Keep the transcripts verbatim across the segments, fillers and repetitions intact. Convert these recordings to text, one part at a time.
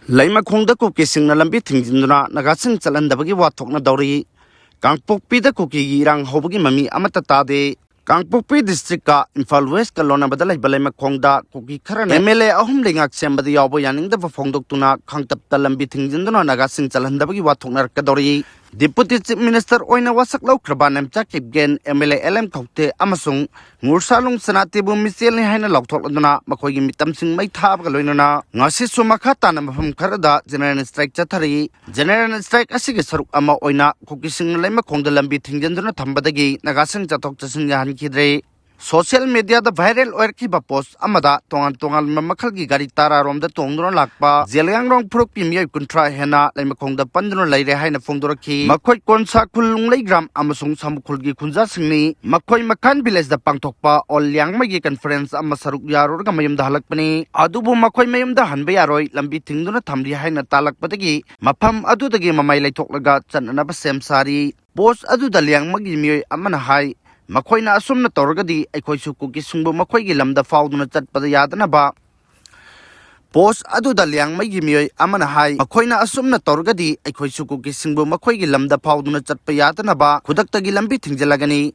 ꯂꯩꯃꯈꯣꯡꯗ ꯀꯨꯀꯤꯁꯤꯡꯅ ꯂꯝꯕꯤ ꯊꯤꯡꯖꯤꯟꯗꯨꯅ ꯅꯥꯒꯥꯁꯤꯡ ꯆꯠꯍꯟꯗꯕꯒꯤ ꯋꯥ ꯊꯣꯛꯅꯗꯧꯔꯤ꯫ ꯀꯥꯡꯄꯣꯛꯄꯤꯗ ꯀꯨꯀꯤꯒꯤ ꯏꯔꯥꯡ ꯍꯧꯕꯒꯤ ꯃꯃꯤ ꯑꯃꯠꯇ ꯇꯥꯗꯦ꯫ ꯀꯥꯡꯄꯣꯛꯄꯤ district-ꯀ ꯏꯝꯐꯥꯜ West-ꯀ ꯂꯣꯟꯅꯕꯗ ꯂꯩꯕ ꯂꯩꯃꯈꯣꯡꯗ ꯀꯨꯀꯤ ꯈꯔꯅ M L A ꯑꯍꯨꯝ ꯂꯩꯉꯥꯛ ꯁꯦꯝꯕꯗ ꯌꯥꯎꯕ ꯌꯥꯅꯤꯡꯗꯕ ꯐꯣꯡꯗꯣꯛꯇꯨꯅ ꯈꯥꯡꯇꯞꯇ ꯂꯝꯕꯤ ꯊꯤꯡꯖꯤꯟꯗꯨꯅ ꯅꯥꯒꯥꯁꯤꯡ ꯆꯠꯍꯟꯗꯕꯒꯤ ꯋꯥ ꯊꯣꯛꯅꯔꯛꯀꯗꯧꯔꯤ꯫ Deputy Chief Minister ꯑꯣꯏꯅ ꯋꯥꯁꯛ ꯂꯧꯈ꯭ꯔꯕ Nemcha Kipgen, M L A L M ꯈꯧꯇꯦ ꯑꯃꯁꯨꯡ ꯉꯨꯔꯁꯥꯂꯨꯡ ꯁꯅꯥꯇꯤꯕꯨ ꯃꯤꯆꯦꯜꯅꯤ ꯍꯥꯏꯅ ꯂꯥꯎꯊꯣꯛꯂꯗꯨꯅ ꯃꯈꯣꯏꯒꯤ ꯃꯤꯇꯝꯁꯤꯡ ꯃꯩ ꯊꯥꯕꯒ ꯂꯣꯏꯅꯅ ꯉꯁꯤꯁꯨ ꯃꯈꯥ ꯇꯥꯅ ꯃꯐꯝ ꯈꯔꯗ general strike ꯆꯠꯊꯔꯤ꯫ General strike ꯑꯁꯤꯒꯤ ꯁꯔꯨꯛ ꯑꯃ ꯑꯣꯏꯅ ꯀꯨꯀꯤꯁꯤꯡꯅ ꯂꯩꯃꯈꯣꯡꯗ ꯂꯝꯕꯤ ꯊꯤꯡꯖꯤꯟꯗꯨꯅ ꯊꯝꯕꯗꯒꯤ ꯅꯥꯒꯥꯁꯤꯡ ꯆꯠꯊꯣꯛ ꯆꯠꯁꯤꯟ ꯌꯥꯍꯟꯈꯤꯗ꯭ꯔꯦ꯫ Social media-ꯗ viral ꯑꯣꯏꯔꯛꯈꯤꯕ post ꯑꯃꯗ ꯇꯣꯉꯥꯟ ꯇꯣꯉꯥꯟꯕ ꯃꯈꯜꯒꯤ ꯒꯥꯔꯤ ꯇꯔꯥꯔꯣꯝꯗ ꯇꯣꯡꯗꯨꯅ ꯂꯥꯛꯄ ꯖꯦꯂꯤꯌꯥꯡꯔꯣꯡ ꯐꯨꯔꯨꯞꯀꯤ ꯃꯤꯑꯣꯏ ꯀꯨꯟꯊ꯭ꯔꯥ ꯍꯦꯟꯅ ꯂꯩꯃꯈꯣꯡꯗ ꯄꯟꯗꯨꯅ ꯂꯩꯔꯦ ꯍꯥꯏꯅ ꯐꯣꯡꯗꯣꯔꯛꯈꯤ꯫ ꯃꯈꯣꯏ ꯀꯣꯟꯁꯥ ꯈꯨꯜ ꯂꯨꯡꯂꯩꯒ꯭ꯔꯥꯝ ꯑꯃꯁꯨꯡ ꯁꯥꯃꯨꯈꯨꯜꯒꯤ ꯈꯨꯟꯖꯥꯁꯤꯡꯅꯤ꯫ ꯃꯈꯣꯏ ꯃꯈꯥꯟ village-ꯗ ꯄꯥꯡꯊꯣꯛꯄ ꯑꯣꯜ ꯂꯤꯌꯥꯡꯃꯩꯒꯤ conference ꯑꯃ ꯁꯔꯨꯛ ꯌꯥꯔꯨꯔꯒ ꯃꯌꯨꯝꯗ ꯍꯜꯂꯛꯄꯅꯤ꯫ ꯑꯗꯨꯕꯨ ꯃꯈꯣꯏ ꯃꯌꯨꯝꯗ ꯍꯟꯕ ꯌꯥꯔꯣꯏ, ꯂꯝꯕꯤ ꯊꯤꯡꯗꯨꯅ ꯊꯝꯂꯤ ꯍꯥꯏꯅ ꯇꯥꯜꯂꯛꯄꯗꯒꯤ ꯃꯐꯝ ꯑꯗꯨꯗꯒꯤ ꯃꯃꯥꯏ ꯂꯩꯊꯣꯛꯂꯒ ꯆꯠꯅꯅꯕ ꯁꯦꯝ ꯁꯥꯔꯤ꯫ Post ꯑꯗꯨꯗ ꯂꯤꯌꯥꯡꯃꯩꯒꯤ ꯃꯤꯑꯣꯏ ꯑꯃꯅ ꯍꯥꯏ, ꯃꯈꯣꯏꯅ ꯑꯁꯨꯝꯅ ꯇꯧꯔꯒꯗꯤ ꯑꯩꯈꯣꯏꯁꯨ ꯀꯨꯀꯤꯁꯤꯡꯕꯨ ꯃꯈꯣꯏꯒꯤ ꯂꯝꯗ ꯐꯥꯎꯗꯨꯅ ꯆꯠꯄꯗ ꯌꯥꯗꯅꯕ꯫ Post ꯑꯗꯨꯗ ꯂꯤꯌꯥꯡꯃꯩꯒꯤ ꯃꯤꯑꯣꯏ ꯑꯃꯅ ꯍꯥꯏ, ꯃꯈꯣꯏꯅ ꯑꯁꯨꯝꯅ ꯇꯧꯔꯒꯗꯤ ꯑꯩꯈꯣꯏꯁꯨ ꯀꯨꯀꯤꯁꯤꯡꯕꯨ ꯃꯈꯣꯏꯒꯤ ꯂꯝꯗ ꯐꯥꯎꯗꯨꯅ ꯆꯠꯄ ꯌꯥꯗꯅꯕ ꯈꯨꯗꯛꯇꯒꯤ ꯂꯝꯕꯤ ꯊꯤꯡꯖꯤꯜꯂꯒꯅꯤ꯫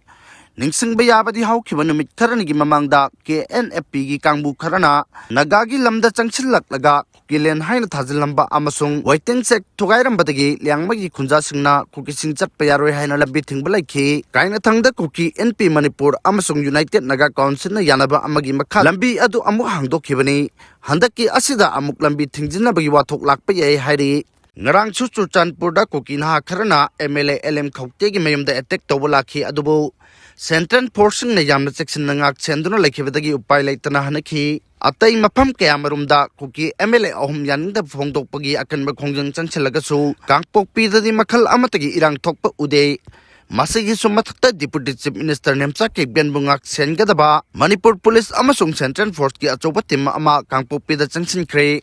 ꯅꯤꯡꯁꯤꯡꯕ ꯌꯥꯕꯗꯤ ꯍꯧꯈꯤꯕ ꯅꯨꯃꯤꯠ ꯈꯔꯅꯤꯒꯤ ꯃꯃꯥꯡꯗ K N F P-ꯒꯤ ꯀꯥꯡꯕꯨ ꯈꯔꯅ ꯅꯥꯒꯥꯒꯤ ꯂꯝꯗ ꯆꯪꯁꯤꯜꯂꯛꯂꯒ ꯀꯨꯀꯤꯂꯦꯟ ꯍꯥꯏꯅ ꯊꯥꯖꯤꯜꯂꯝꯕ ꯑꯃꯁꯨꯡ waiting shed ꯊꯨꯒꯥꯏꯔꯝꯕꯗꯒꯤ ꯂꯤꯌꯥꯡꯃꯩꯒꯤ ꯈꯨꯟꯖꯥꯁꯤꯡꯅ ꯀꯨꯀꯤꯁꯤꯡ ꯆꯠꯄ ꯌꯥꯔꯣꯏ ꯍꯥꯏꯅ ꯂꯝꯕꯤ ꯊꯤꯡꯕ ꯂꯩꯈꯤ꯫ ꯀꯥꯏꯅꯊꯪꯗ ꯀꯨꯀꯤ, N P ꯃꯅꯤꯄꯨꯔ ꯑꯃꯁꯨꯡ United Naga Council-ꯅ ꯌꯥꯅꯕ ꯑꯃꯒꯤ ꯃꯈꯥ ꯂꯝꯕꯤ ꯑꯗꯨ ꯑꯃꯨꯛ ꯍꯥꯡꯗꯣꯛꯈꯤꯕꯅꯤ꯫ ꯍꯟꯗꯛꯀꯤ ꯑꯁꯤꯗ ꯑꯃꯨꯛ ꯂꯝꯕꯤ ꯊꯤꯡꯖꯤꯟꯅꯕꯒꯤ ꯋꯥꯊꯣꯛ ꯂꯥꯛꯄ ꯌꯥꯏ ꯍꯥꯏꯔꯤ꯫ ꯉꯔꯥꯡꯁꯨ ꯆꯨꯔꯆꯥꯟꯄꯨꯔꯗ ꯀꯨꯀꯤ ꯅꯍꯥ ꯈꯔꯅ M L A L M ꯈꯧꯇꯦꯒꯤ ꯃꯌꯨꯝꯗ attack ꯇꯧꯕ ꯂꯥꯛꯈꯤ, ꯑꯗꯨꯕꯨ Central Force-ꯁꯤꯡꯅ ꯌꯥꯝꯅ ꯆꯦꯛꯁꯤꯟꯅ ꯉꯥꯛ ꯁꯦꯟꯗꯨꯅ ꯂꯩꯈꯤꯕꯗꯒꯤ ꯎꯄꯥꯏ ꯂꯩꯇꯅ ꯍꯟꯅꯈꯤ꯫ ꯑꯇꯩ ꯃꯐꯝ ꯀꯌꯥꯃꯔꯨꯝꯗ ꯀꯨꯀꯤ M L A ꯑꯍꯨꯝ ꯌꯥꯅꯤꯡꯗꯕ ꯐꯣꯡꯗꯣꯛꯄꯒꯤ ꯑꯀꯟꯕ ꯈꯣꯡꯖꯪ ꯆꯪꯁꯤꯜꯂꯒꯁꯨ ꯀꯥꯡꯄꯣꯛꯄꯤꯗꯗꯤ ꯃꯈꯜ ꯑꯃꯠꯇꯒꯤ ꯏꯔꯥꯡ ꯊꯣꯛꯄ ꯎꯗꯦ꯫ ꯃꯁꯤꯒꯤꯁꯨ ꯃꯊꯛꯇ Deputy Chief Minister ꯅꯦꯝꯆꯥ ꯀꯤꯞꯒꯦꯟꯕꯨ ꯉꯥꯛ ꯁꯦꯟꯒꯗꯕ ꯃꯅꯤꯄꯨꯔ Police ꯑꯃꯁꯨꯡ Central Force-ꯀꯤ ꯑꯆꯧꯕ team ꯑꯃ ꯀꯥꯡꯄꯣꯛꯄꯤꯗ ꯆꯪꯁꯤꯟꯈ꯭ꯔꯦ꯫